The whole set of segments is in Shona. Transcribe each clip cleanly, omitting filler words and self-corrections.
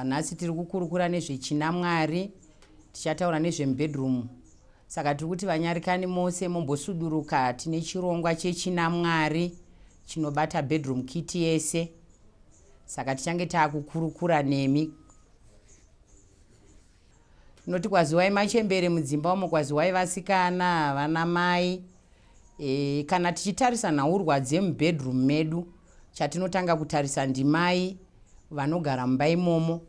Nhasi tiri kukurukura nezvechinamwari, tichataura nezvemubedroom. Saka tiri kuti vanyarikani mose mombosuduruka, tine chirongwa chechinamwari chinobata bedroom kit yese. Saka tichange taakukurukura nemi. Tinoti kwaziwai machembere mudzimba umo, kwaziwai vasikana, vana mai. E, kana tichitarisa nhaurwa dzemubedroom medu, chatinotanga kutarisa ndimai vanogara mumba imomo.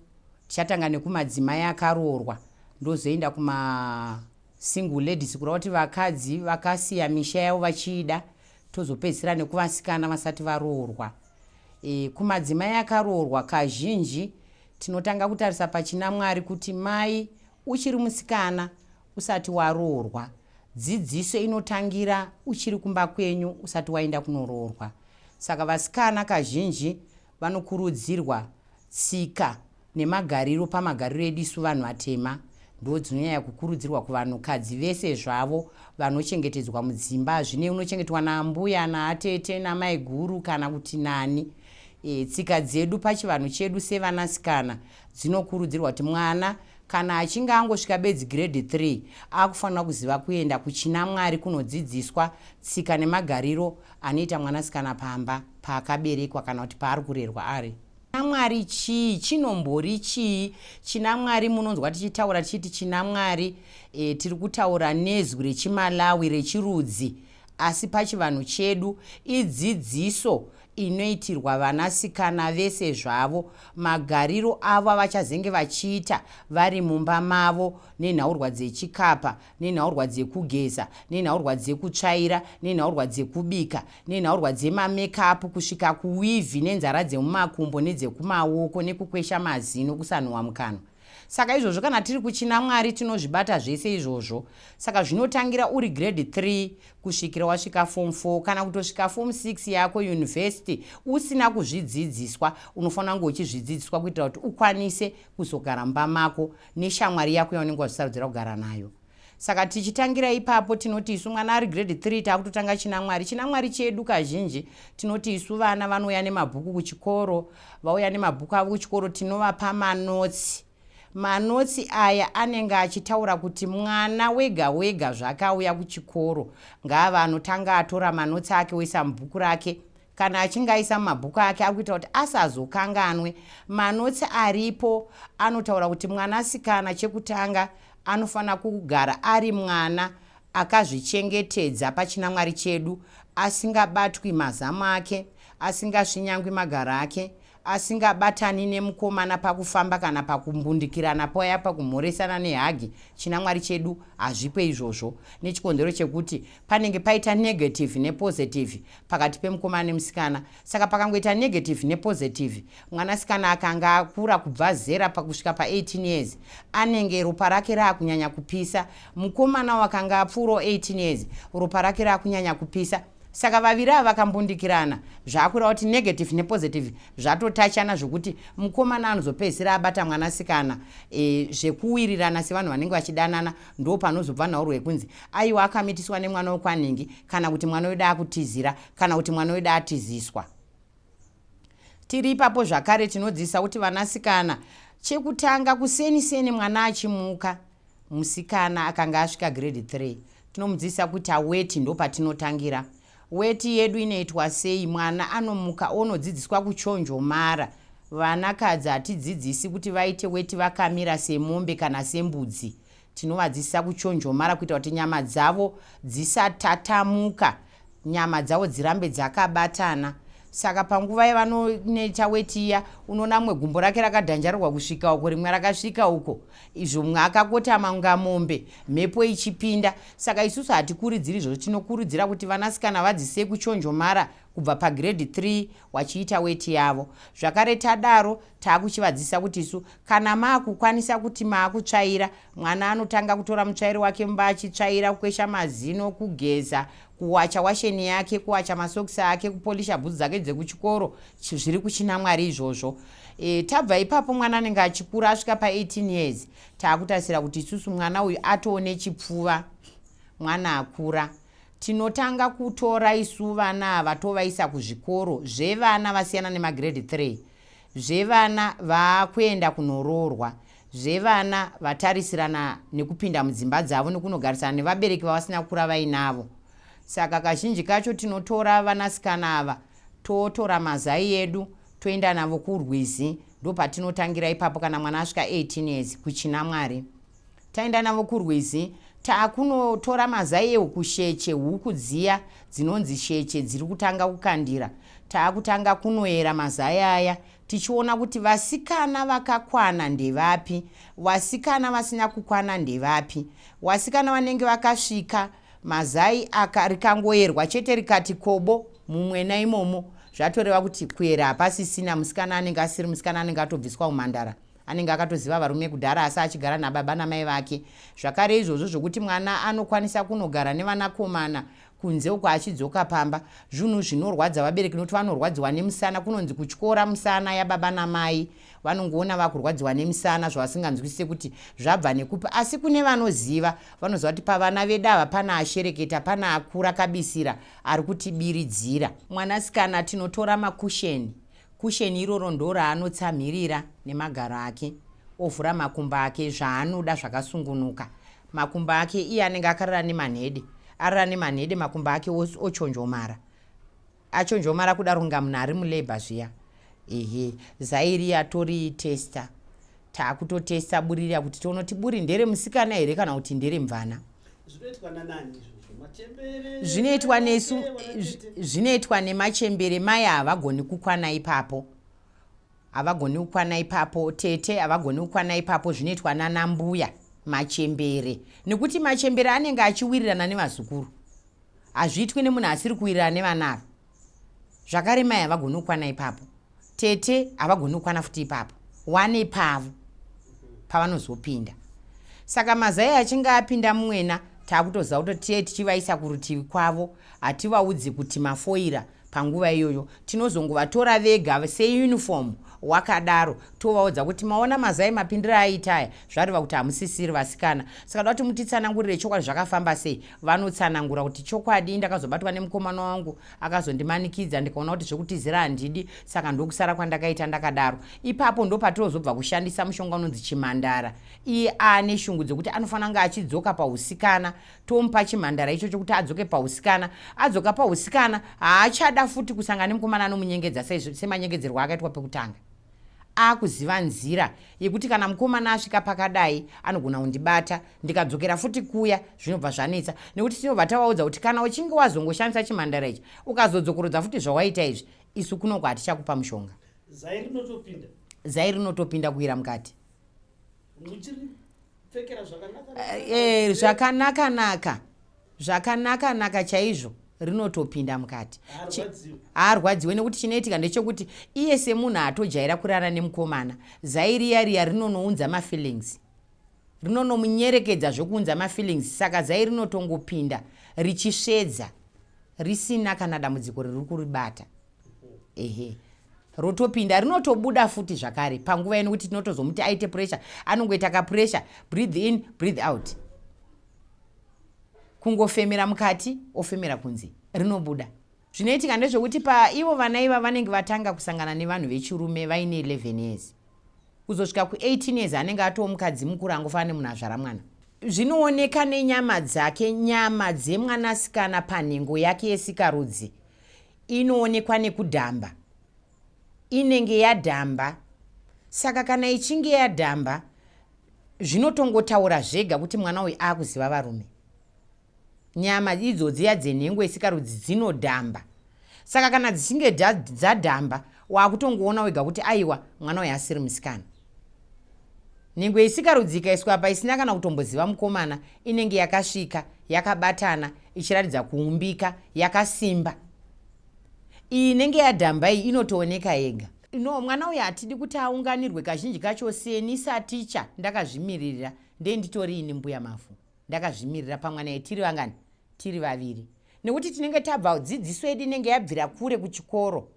Tichatanga nekumadzimai akaroorwa, ndozoenda kuma single ladies, kureva kuti vakadzi vakasiya misha yavo vachiida, tozopedzisira nekuvasikana vasati varoorwa. E, kumadzimai akaroorwa kazhinji tinotanga kutarisa pachina Mwari kuti mai uchiri musikana usati waroorwa, dzidziso inotangira uchiri kumba kwenyu usati waenda kunoroorwa. Saka vasikana kazhinji vanokurudzirwa tsika nemagariro pamagariro edu isu vanhu vatema, ndo dzinonyanya kukurudzirwa kuvanhukadzi vese zvavo vanochengetedzwa mudzimba, zvine unochengetwa naambuya, naatete, namaiguru kana kuti nani. E, tsika dzedu pachivanhu chedu sevanasikana dzinokurudzirwa kuti mwana kana achinge angosvika bedzi grade 3 akufanira kuziva kuenda kuchina Mwari kunodzidziswa tsika nemagariro anoita mwanasikana pamba paakaberekwa kana kuti paari kurerwa ari. Chinamwari chii? Chinombori chii? Chinamwari munonzwa tichitaura tichiti chinamwari, e, tiri kutaura nezwi rechiMalawi rechirudzi, asi pachivanhu chedu idzidziso inoitirwa vanasikana vese zvavo, magariro avo avachazenge vachiita vari mumba mavo, nenhaurwa dzechikapa, nenhaurwa dzekugeza, nenhaurwa dzekutsvaira, nenhaurwa dzekubika, nenhaurwa dzemamekapu kusvika kuwivhi nenzara dzemumakumbo nedzekumaoko nekukwesha mazino, kusanhuwa mukanwa. Saka izvozvo kana tiri kuchina Mwari tinozvibata zvese izvozvo. Saka zvinotangira uri grade 3 kusvikira wasvika form 4 kana kutosvika form 6 yako university usina kuzvidzidziswa, unofanira kunge uchizvidzidziswa kuitira kuti ukwanise kuzogara mumba mako neshamwari yako yaunenge wazvisarudzira kugara nayo. Saka tichitangira ipapo tinoti isu mwana ari grade 3 takutotanga chinamwari. Chinamwari chedu kazhinji tinoti isu vana vanouya nemabhuku kuchikoro, vauya nemabhuku avo kuchikoro tinovapa manotsi. Manotsi aya anenge achitaura kuti mwana wega wega zvakauya kuchikoro ngaava anotanga atora manotsi ake oisa mubhuku rake. Kana achinge aisa mumabhuku ake ari kuita kuti asazokanganwe. Manotsi aripo anotaura kuti mwanasikana chekutanga anofanira kugara ari mwana akazvichengetedza pachinamwari chedu, asingabatwi mazamu ake, asingasvinyangwi magaro ake, asingabatani nemukomana pakufamba kana pakumbundikirana paya pakumhoresana nehagi. Chinamwari chedu hazvipo izvozvo nechikonzero chekuti panenge paita negative nepositive pakati pemukomana nemusikana. Saka pakangoita negative nepositive, mwanasikana akanga akura kubva zera pakusvika pa18 years anenge ropa rake raakunyanya kupisa, mukomana wakanga apfuurawo 18 years ropa rake raakunyanya kupisa. Saka vaviri ava vakambundikirana zvakureva kuti negative nepositive zvatotachana zvokuti mukomana anozopedzisira abata mwanasikana, e, zvekuwirirana sevanhu vanenge vachidanana. Ndo panozobva nhaurwa yekunzi aiwa akamitiswa nemwana wekwanhingi, kana kuti mwana wedu akutizira, kana kuti mwana wedu atiziswa. Tiri ipapo zvakare tinodzidzisa kuti vanasikana chekutanga kuseni seni mwana achimuka, musikana akanga asvika grade 3 tinomudzidzisa kuita weti. Ndo patinotangira. Weti yedu inoitwa sei? Mwana anomuka onodzidziswa kuchonjomara. Vanakadzi hatidzidzisi kuti vaite weti vakamira semombe kana sembudzi. Tinovadzidzisa kuchonjomara kuita kuti nyama dzavo dzisatatamuka, nyama dzavo dzirambe dzakabatana. Saka panguva yavanoita weti iya, unoona mumwe gumbo rake rakadhanjarurwa kusvika uko, rimwe rakasvika uko, izvo mumwe akakotama kunga mombe, mhepo ichipinda. Saka isusu hatikuridziri izvozvo. Tinokurudzira kuti vanasikana vadzisei kuchonjomara kubva pagrade 3 wachiita weti yavo. Zvakare tadaro taakuchivadzidzisa kuti isu kana maakukwanisa kuti maakutsvaira, mwana anotanga kutora mutsvairo wake mumba achitsvaira, kukwesha mazino, kugeza, kuwacha washeni yake, kuwacha masokisi ake, kupolisha bhutsu dzake dzekuchikoro. Zviri kuchina Mwari izvozvo. E, tabva ipapo mwana anenge achikura asvika pa18 years, taakutarisira kuti isusu mwana uyu atoone chipfuva, mwana akura. Tinotanga kutora isu vana ava tovaisa kuzvikoro zvevana vasiyana nemagrade 3. Zvevana vaakuenda kunoroorwa, zvevana vatarisirana nekupinda mudzimba dzavo nekunogarisana nevabereki vavasina kukura vainavo. Saka kazhinji kacho tinotora vanasikana ava totora mazai edu toenda navo kurwizi, ndopatinotangira ipapo kana mwana asvika 18 years kuchina Mwari. Taenda navo kurwizi takunotora mazai ehuku sheche, huku dziya dzinonzi sheche dziri kutanga kukandira. Taakutanga kunoera mazai aya tichiona kuti vasikana vakakwana ndevapi, vasikana vasina kukwana ndevapi. Vasikana vanenge vakasvika mazai aka rikangoerwa chete rikati kobo mumwena imomo, zvatoreva kuti kuera hapasisina. Musikana anenge asiri musikana, anenge atobviswa umhandara, anenge akatoziva varume kudhara asi achigara nababa namai vake. Zvakare izvozvo zvokuti mwana anokwanisa kunogara nevanakomana kunze uko achidzoka pamba, zvinhu zvinorwadza vabereki nokuti vanorwadziwa nemusana. Kunonzi kutyora musana yababa namai. Vanongoona vakurwadziwa nemisana zvavasinganzwisise kuti zvabva nekupi, asi kune vanoziva vanoziva kuti pavana vedu ava pana ashereketa, pana akura kabisira ari kutibiridzira. Mwanasikana tinotora makusheni. Kusheni iroro ndoraanotsamhirira nemagaro ake, ovhura makumbo ake zvaanoda zvakasungunuka. Makumbo ake iye anenge akarara nemanhede, arara nemanhede, makumbo ake ochonjomara. Achonjomara kudaro kunga munhu ari mulabor zviya. Ehe, zai riya toritesta, taakutotesta buri riya kuti tione kuti buri ndere musikana here kana kuti ndere mvana. Zvinoitwa nanani izvozvo? Machembere? Zvinoitwa nesu, zvinoitwa nemachembere. Mai havagoni kukwana ipapo, havagoni kukwana ipapo. Tete havagoni kukwana ipapo. Zvinoitwa nanambuya, machembere, nekuti machembere anenge achiwirirana nevazukuru. Hazviitwi nemunhu asiri kuwirirana nevana ava. Zvakare mai havagoni kukwana ipapo, tete havagoni kukwana futi ipapo, wane pavo pavanozopinda. Saka mazai achinge apinda mumwena, taakutoziva kuti tiye tichivaisa kurutivi kwavo. Hativaudzi kuti mafoira panguva iyoyo, tinozongovatora vega seuniform wakadaro, tovaudza kuti maona mazai mapindiro aita aya, zvareva kuti hamusisiri vasikana, saka da kuti mutitsanangurire chokwadi zvakafamba sei. Vanotsanangura kuti chokwadi ndakazobatwa nemukomana wangu, akazondimanikidza, ndikaona kuti zvekutizira handidi, saka ndokusara kwandakaita ndakadaro. Ipapo ndopatinozobva kushandisa mushonga unonzi chimhandara. Iye aane shungu dzekuti anofanira kunge achidzoka pausikana, tomupa chimhandara ichocho kuti adzoke pausikana. Adzoka pausikana, haachada futi kusangana nemukomana anomunyengedza semanyengedzerwo akaitwa pekutanga. Akuziva nzira yekuti kana mukomana asvika pakadai anogona kundibata, ndikadzokera futi kuya zvinobva zvanetsa, nekuti tinobva tavaudza kuti kana uchinge wazongoshandisa chimhandara ichi ukazodzokorodza futi zvawaita izvi, isu kunoko hatichakupa mushonga. Zai rinotopinda? Zai rinotopinda kuwira mukati. Muchiripfekera zvakanaka? Zvakanaka naka, zvakanaka naka chaizvo, rinotopinda mukati. Haarwadziwi? Haarwadziwe, nekuti chinoitika ndechekuti iye semunhu atojaira kurara nemukomana, zai riya riya rinonounza mafeelings, rinonomunyerekedza zvokuunza mafeelings. Saka zai rinotongopinda richisvedza risina kana dambudziko riri kuribata. Ehe, rotopinda, rinotobuda futi zvakare panguva ino, kuti tinotozomuti aite pressure, anongoita kapressure, breathe in, breathe out, kungofemera mukati ofemera kunze, rinobuda. Zvinoitika ndezvekuti paivo vana iva vanenge vatanga kusangana nevanhu vechirume vaine 11 years, kuzosvika ku18 years anenge atoo mukadzi mukuru, angofanana nemunhu azvara mwana. Zvinooneka nenyama dzake. Nyama dzemwanasikana panhengo yake yesikarudzi inoonekwa nekudhamba, inenge yadhamba. Saka kana ichinge yadhamba, zvinotongotaura zvega kuti mwana uyu akuziva varume. Nyama idzodziya dzenhengo yesikarudzi dzinodhamba, saka kana dzichinge dzadhamba, wakutongoona wega kuti aiwa, mwana uyu asiri musikana. Nhengo yesikarudzi ikaiswa apa isina kana kutomboziva mukomana, inenge yakasvika, yakabatana, ichiratidza kuumbika, yakasimba. Iyi inenge yadhamba iyi inotooneka yega. No, mwana uyu hatidi kuti aunganirwe kazhinji kacho. Seni saticha ndakazvimiririra, ndee nditori ini mbuya Mavhu ndakazvimirira pamwana. Yetiri vangani? Tiri vaviri, nekuti tinenge tabva dzidziso yedu inenge yabvira kure kuchikoro,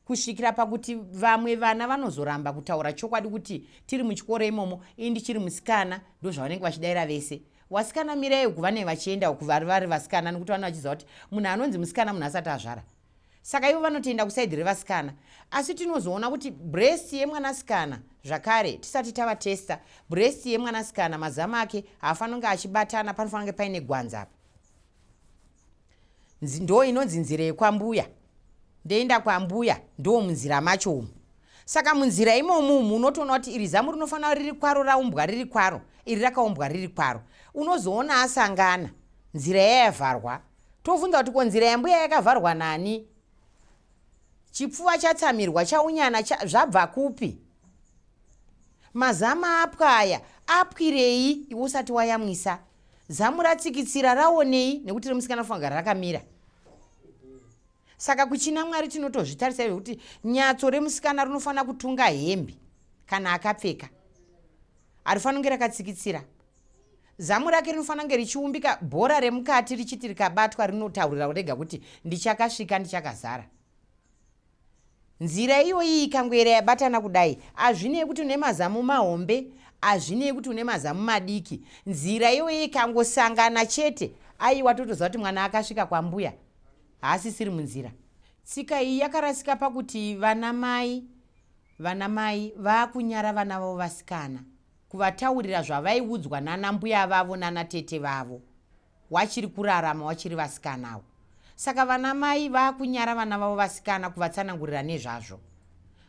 kusvikira pakuti vamwe vana vanozoramba kutaura chokwadi kuti tiri muchikoro imomo, ii ndichiri musikana. Ndozvavanenge vachidayira vese, wasikana mirai uku, vanenge vachienda uku vari vasikana, nekuti vanenge vachiziva kuti munhu anonzi musikana munhu asati azvara. Saka ivo vanotoenda kusaidhi revasikana, asi tinozoona kuti breast yemwanasikana zvakare, tisati tavatesta, breast yemwanasikana, mazamu ake haafanira kunge achibatana, panofanira kunge paine gwanza apa. Ndo inonzi nzira yekwambuya. Ndoenda kwambuya, ndo munzira macho umu. Saka munzira imomo umu unotoona kuti iri zamu rinofanira riri kwaro, raumbwa riri kwaro, iri rakaumbwa riri kwaro. Unozoona asangana, nzira yayavharwa. Tovhunza kuti ko nzira yambuya yakavharwa nani? Chipfuva chatsamirwa, chaunyana, zvabva kupi? Mazama apwa aya, apwirei iwe usati wayamwisa? Zamu ratsikitsira, raonei? Nekuti remusikana rofanira kugara rakamira. Saka kuchina Mwari tinotozvitarisa izvo kuti nyatso remusikana rinofanira kutunga hembe kana akapfeka, harifanira kunge rakatsikitsira. Zamu rake rinofanira kunge richiumbika, bhora remukati richiti rikabatwa rinotaurira rega kuti ndichakasvika, ndichakazara. Nzira iyoyi ikangoera yabatana kudai, hazvinei kuti une mazamu mahombe, hazvinei kuti une mazamu madiki, nzira iyoyi ikangosangana chete, aiwa, totoziva kuti mwana akasvika kwambuya, haasisiri munzira. Tsika iyi yakarasika pakuti vana mai vaakunyara vana vavo vasikana kuvataurira zvavaiudzwa nana mbuya vavo, nana tete vavo wachiri kurarama, wachiri vasikanawo. Saka vana mai vaakunyara vana vavo vasikana kuvatsanangurira nezvazvo,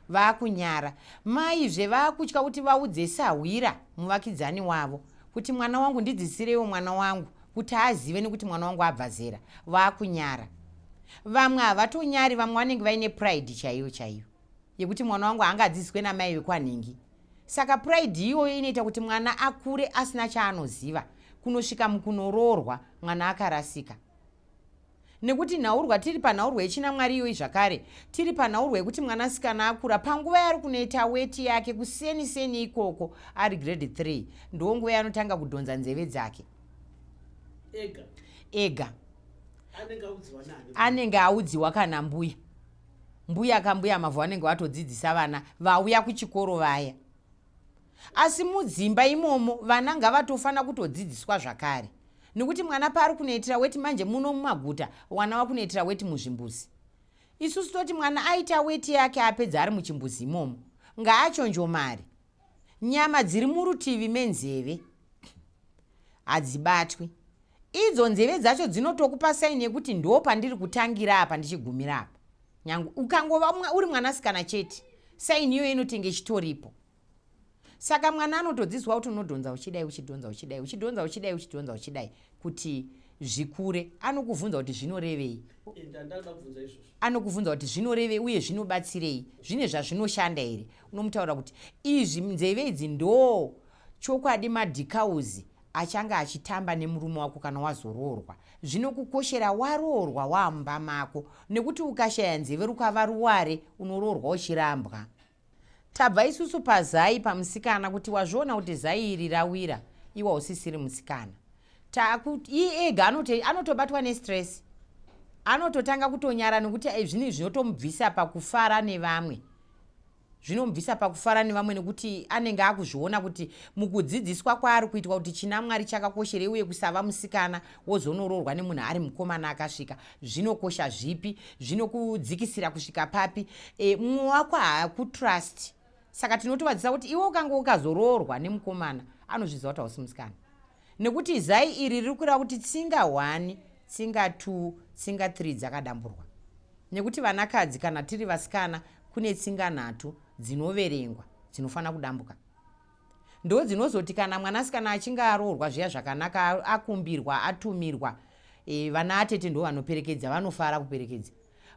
vaakunyara. Maizve vaakutya kuti vaudze sahwira, muvakidzani wavo, kuti mwana wangu, ndidzidzisireiwo mwana wangu kuti azive, nekuti mwana wangu abva zera. Vaakunyara. Vamwe havatonyari, vamwe vanenge vaine pride chaiyo chaiyo yekuti mwana wangu haangadzidziswe namai vekwanhingi. Saka pride iyoyo inoita kuti mwana akure asina chaanoziva kunosvika mukunoroorwa, mwana akarasika. Nekuti nhaurwa, tiri panhaurwa yechinamwari iyoyi zvakare, tiri panhaurwa yekuti mwanasikana akura, panguva yaari kunoita weti yake kuseni seni ikoko ari grade 3, ndo nguva yaanotanga kudhonza nzeve dzake. Ega? Ega. Anenge audziwa nani? Anenge audziwa kana mbuya, mbuya kambuya mavhu vanenge vatodzidzisa vana vauya kuchikoro vaya. Asi mudzimba imomo vana ngavatofanira kutodzidziswa zvakare, nekuti mwana paari kunoitira weti manje muno mumaguta, vana vakunoitira weti muzvimbuzi. Isusu toti mwana aita weti yake apedza ari muchimbuzi imomo, ngaachonjomari. Nyama dziri murutivi menzeve hadzibatwi. Idzo nzeve dzacho dzinotokupa saini yekuti ndo pandiri kutangira apa, ndichigumira apa. Nyange ukangova uri mwanasikana chete, saini iyoyo inotenge ichitoripo. Saka mwana anotodzidzwa kuti unodhonza uchidai, uchidhonza uchidai, uchidhonza uchidai, uchidhonza uchidai kuti zvikure. Anokubvunza kuti zvinorevei. Ndandada kubvunza izvozvo. Anokubvunza kuti zvinorevei uye zvinobatsirei, zvine zvazvinoshanda here. Unomutaura kuti izvi, nzeve idzi ndo chokwadi madhikauzi achange achitamba nemurume wako kana wazoroorwa. Zvinokukoshera waroorwa, wamumba mako, nekuti ukashaya nzeve rukava ruware, unoroorwa uchirambwa. Tabva isusu pazai pamusikana, kuti wazviona kuti zai iri rawira, iwa usisiri musikana. Iye ega anotobatwa nestress, anototanga kutonyara, nekuti zvinhu zvinotomubvisa pakufara nevamwe, zvinomubvisa pakufara nevamwe, nekuti anenge akuzviona kuti mukudzidziswa kwaari kuitwa kuti china Mwari chakakosherei, uye kusava musikana wozonoroorwa nemunhu ari mukomana akasvika zvinokosha zvipi, zvinokudzikisira kusvika papi. Mumwe wako haakutrust. Saka tinotovadzisa kuti iwe ukange ukazoroorwa nemukomana, anozviziva kuti hausi musikana, nekuti zai iri riri kureva kuti tsinga 1, tsinga 2, tsinga 3 dzakadamburwa. Nekuti vanakadzi kana tiri vasikana, kune tsinga nhatu dzinoverengwa dzinofanira kudambuka, ndo dzinozoti kana mwanasikana achinge aroorwa zviya zvakanaka, akumbirwa, atumirwa, vana atete ndo vanoperekedza, vanofara kuperekedza.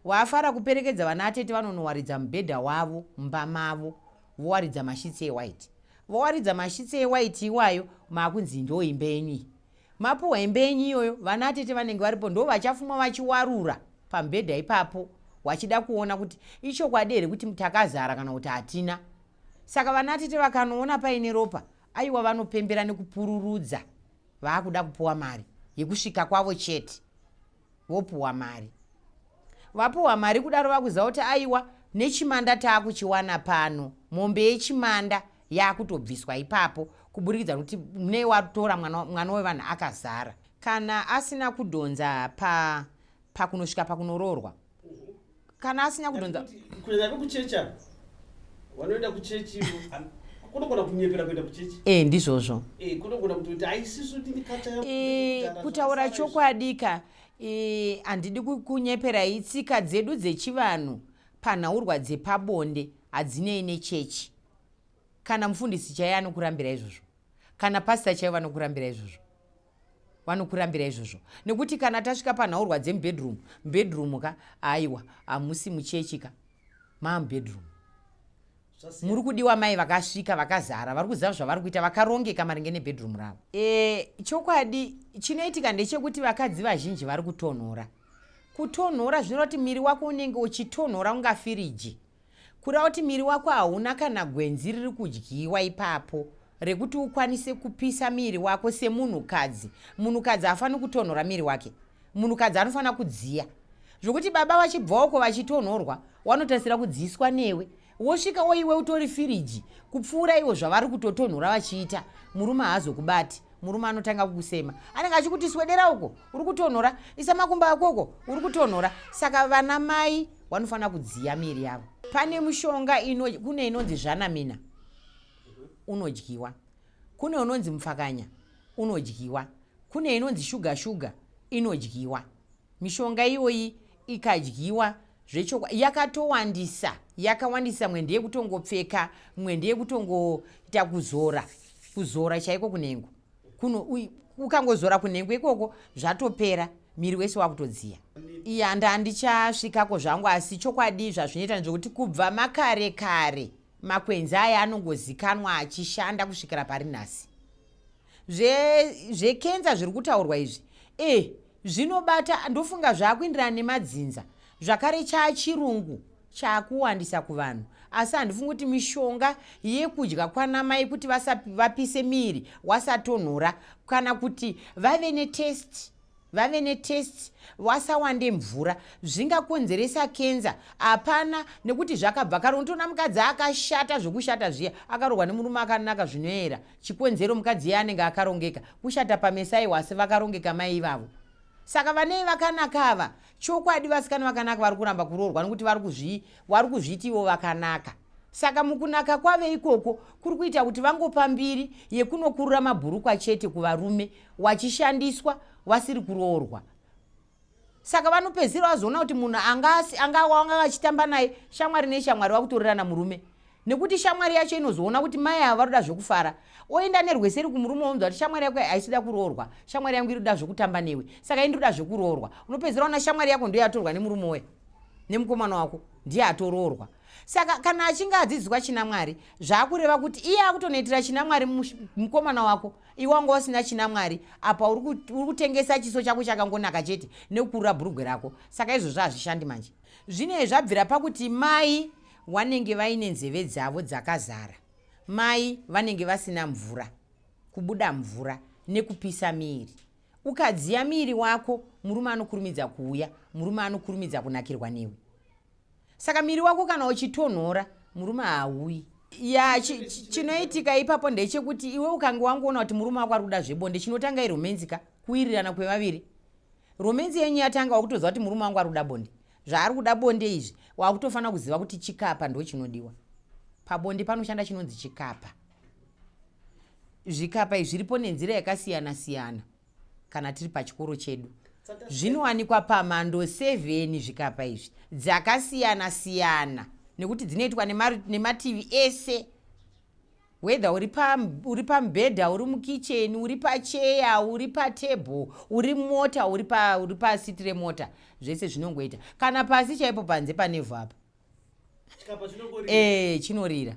Vafara kuperekedza, vana atete vanonowaridza mubhedha wavo mumba mavo, vowaridza masheets ewhite. Vowaridza masheets ewhite iwayo, maakunzi ndo imba yenyu iyi. Mapuhwa imba yenyu iyoyo, vana atete vanenge varipo ndo vachafuma vachiwarura pamubhedha ipapo, vachida kuona kuti ichokwadi here kuti takazara kana kuti hatina. Saka vana atete vakanoona paine ropa, aiwa, vanopembera nekupururudza, vaakuda kupuwa mari yekusvika kwavo chete. Vopuwa mari. Vapuwa mari kudaro, vakuziva kuti aiwa, nechimanda taakuchiwana pano. Mombe yechimanda yaakutobviswa ipapo kuburikidza nekuti mune watora mwana wevanhu akazara. Kana asina kudhonza pakunosvika pakunoroorwa. Kana asina kudhonza. Kunyanya vekuchechi ava vanoenda kuchechi, kunogona kunyepera kuenda kuchechi. E, ndizvozvo. E, kunogona kutoti aisisu tindikata. E, kutaura chokwadi ka, e, handidi kunyeperai, tsika dzedu dzechivanhu panhaurwa dzepabonde hadzinei nechechi. Kana mufundisi chaiye anokurambira izvozvo, kana pasita chaivo vanokurambira izvozvo, vanokurambira izvozvo, nekuti kana tasvika panhaurwa dzemubedroom, mubedroom ka, aiwa, hamusi muchechi ka, maamubedroom muri kudiwa mai vakasvika vakazara, vari kuziva zvavari kuita, vakarongeka maringe nebedroom ravo. E, chokwadi chinoitika ndechekuti vakadzi vazhinji vari kutonhora. Kutonhora zvinoreva kuti miri wako unenge uchitonhora unga firiji, kureva kuti miri wako hauna kana gwenzi riri kudyiwa ipapo rekuti ukwanise kupisa miri wako semunhukadzi. Munhukadzi haafaniri kutonhora miri wake, munhukadzi anofanira kudziya, zvokuti baba vachibva uko vachitonhorwa wanotarisira kudziiswa newe. Wosvika oiwe utori firiji kupfuura iwo zvavari kutotonhora vachiita. Murume haazokubati, murume anotanga kukusema, anenge achikuti, "Swedera uko, uri kutonhora, isa makumbo ako uko, uri kutonhora." Saka vana mai vanofanira kudziya miri yavo. Pane mushonga ino, kune inonzi zvanamina, unodyiwa, kune unonzi mupfakanya, unodyiwa, kune inonzi shuga shuga, inodyiwa. Mishonga iyoyi ikadyiwa zvechokwa yakatowandisa, yakawandisa. Mwe ndeyekutongopfeka, mwe ndeyekutongoita kuzora, kuzora chaiko kunhengo. Kuno ukangozora kunhengo ikoko zvatopera, miri wese wakutodziya. Iya, ndandichasvikako zvangu, asi chokwadi zvazvinoita ndezvekuti kubva makare kare makwenzi aya anongozikanwa achishanda kusvikira pari nhasi. Zvekenza zviri kutaurwa izvi, e, zvinobata, ndofunga zvaakuenderana nemadzinza zvakare, chaachirungu chaakuwandisa kuvanhu. Asi handifungi kuti mishonga yekudya kwanamai kuti vapise miri wasatonhora, kana kuti vave netaste, vave netaste, wasawande mvura, zvingakonzeresa kenza. Hapana, nekuti zvakabva kare. Unotoona mukadzi akashata zvokushata zviya, akarohwa nemurume akanaka zvinoera. Chikonzero, mukadzi iye anenge akarongeka, kushata pamesaiwa, asi vakarongeka mai ivavo. Saka vanei vakanaka ava, chokwadi vasikana vakanaka vari kuramba kuroorwa nekuti vari kuzviti ivo vakanaka. Saka mukunaka kwave ikoko kuri kuita kuti vangopa mbiri yekunokurura mabhurukwa chete kuvarume, wachishandiswa vasiri kuroorwa. Saka vanopedzisira vazoona kuti munhu anga wanga vachitamba naye shamwari neshamwari vakutorerana murume, nekuti shamwari yacho inozoona kuti mai ava varoda zvekufara, oenda nerweseri kumurume, wonzwa kuti shamwari yako haisida kuroorwa, shamwari yangu iri kuda zvekutamba newe, saka ini ndoda zvekuroorwa. Unopedzisira ona shamwari yako ndiyo yatorwa nemurume weyo, nemukomana wako ndiye atoroorwa. Saka kana achinge adzidziswa china Mwari, zvaakureva kuti iye akutonoitira china Mwari mukomana wako, iwe wanga usina china Mwari apa, uri kutengesa chiso chako chakangonaka chete nekukurura bhurugwe rako. Saka izvozvo hazvishandi manje. Zvinei zvabvira pakuti mai wanenge vaine nzeve dzavo dzakazara, mai vanenge vasina mvura, kubuda mvura nekupisa miiri. Ukadziya miiri wako, murume anokurumidza kuuya, murume anokurumidza kunakirwa newe. Saka miri wako kana uchitonhora, murume haauyi. Ya, chinoitika ipapo ndechekuti iwe ukange wangoona kuti murume wako ari kuda zvebonde, chinotanga iromance ka, kuwirirana kwevaviri. Romance yenyu yatanga, wakutoziva kuti murume wangu ari kuda bonde. Zvaari kuda bonde izvi, wakutofanira kuziva kuti chikapa ndo chinodiwa pabonde. Panoshanda chinonzi chikapa. Zvikapa izvi zviripo nenzira yakasiyana siyana. Kana tiri pachikoro chedu, zvinowanikwa pamhando 7 zvikapa izvi, dzakasiyana siyana, nekuti dzinoitwa nemativi ese, whether uri pamubhedha, uri mukicheni, uri pacheya, uri patebho, uri mota, uri pasiti remota, zvese zvinongoita. Kana pasi chaipo, panze panevhu apa, e, chinorira.